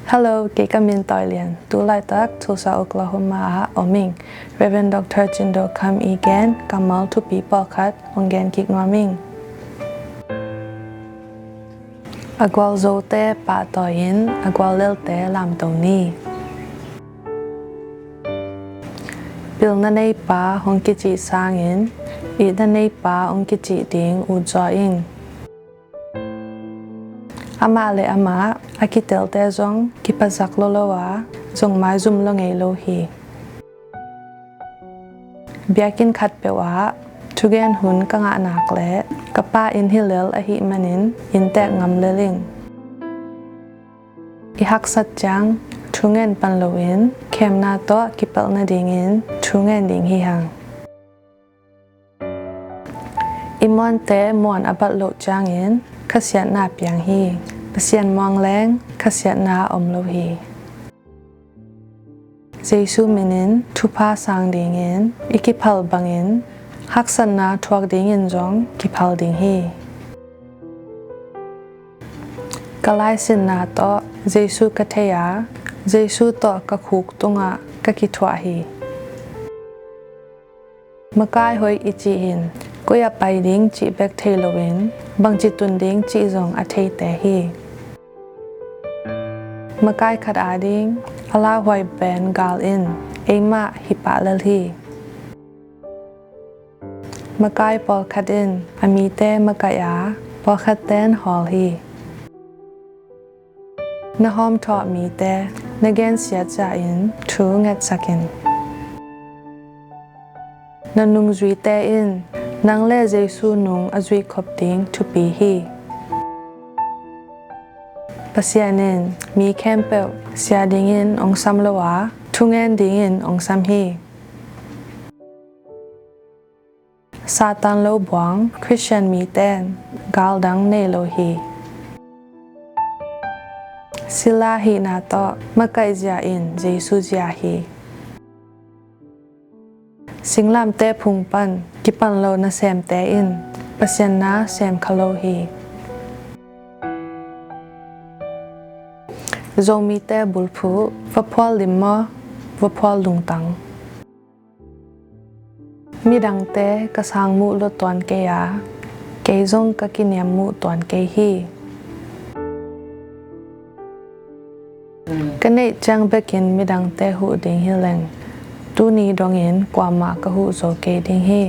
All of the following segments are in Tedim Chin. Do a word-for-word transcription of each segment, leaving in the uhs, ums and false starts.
Hello, kei ka min Toilian. Tu laitak Tulsa, Oklahoma ah om ing. Reverend Doctor Cin Do Kham i gen kammal thupi pawlkhat hong gen kik nuam ing. A gualzote pahtawi-in, a guallelte lamto ni. Pilna neipa hong kicih sangin, itna neipa hong kicih ding utzaw ing. Amah le amah a kitelte zong kipazak lolo a, zong maizum lo ngei lo hi. Biakinn khatpeuh ah thugen hun ka ngah nak leh ka pa inn hi lel ahih manin inntek ngam lel ing. I haksat ciang thungen pan loin khemna tawh kipelh nadingin thungen ding hi hang. I muante muan a bat loh ciangin khasiatna piang hi. Pasian muang leng khasiatna om lo hi. Jesu minin thupha sang dingin i kiphal bangin haksatna thuak dingin zong kiphal ding hi. Ka laisinna tawh Jesu ka thei a, Jesu tawh ka khuk tungah ka kithuah hi. Makai hoih i cih in koi ah pai ding cih bek thei loin bangci tun ding cih zong a theite hi. Makai khat ading a lauhuai pen gal in eimah hi pah lel hi. Makai pawlkhat in a mite makaih a, pawlkhat ten hawl hi. Na hawmthawh mite na gensiat zia in thu ngetsak in. Na nungzuite in nang le Jesu nung a zuih khop ding thupi hi. Pasian in mi khempeuh sia dingin hong sam lo a, thungen dingin hong sam hi. Satan lo buang Khristian miten gal dang nei lo hi. Sila hihna tawh makaih zia in Jesu zia hi. Singlamteh phung pan kipan lo nasemte in Pasian na sem kha lo hi. Zomite bulphuh, va phual lim maw, va phual lungtang. Midangte ka sang muh lua tuan kei a, kei zong ka kiniam muh tuan kei hi. Ka neih ciang bekin midangte huh ding hi leng, tuni dongin kuamah ka huh zo kei ding hi.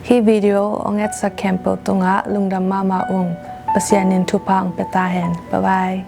Hih video hong etsak khempeuh tungah lungdam mahmah ung. Pasian in thupha hong pia ta hen. Bye bye.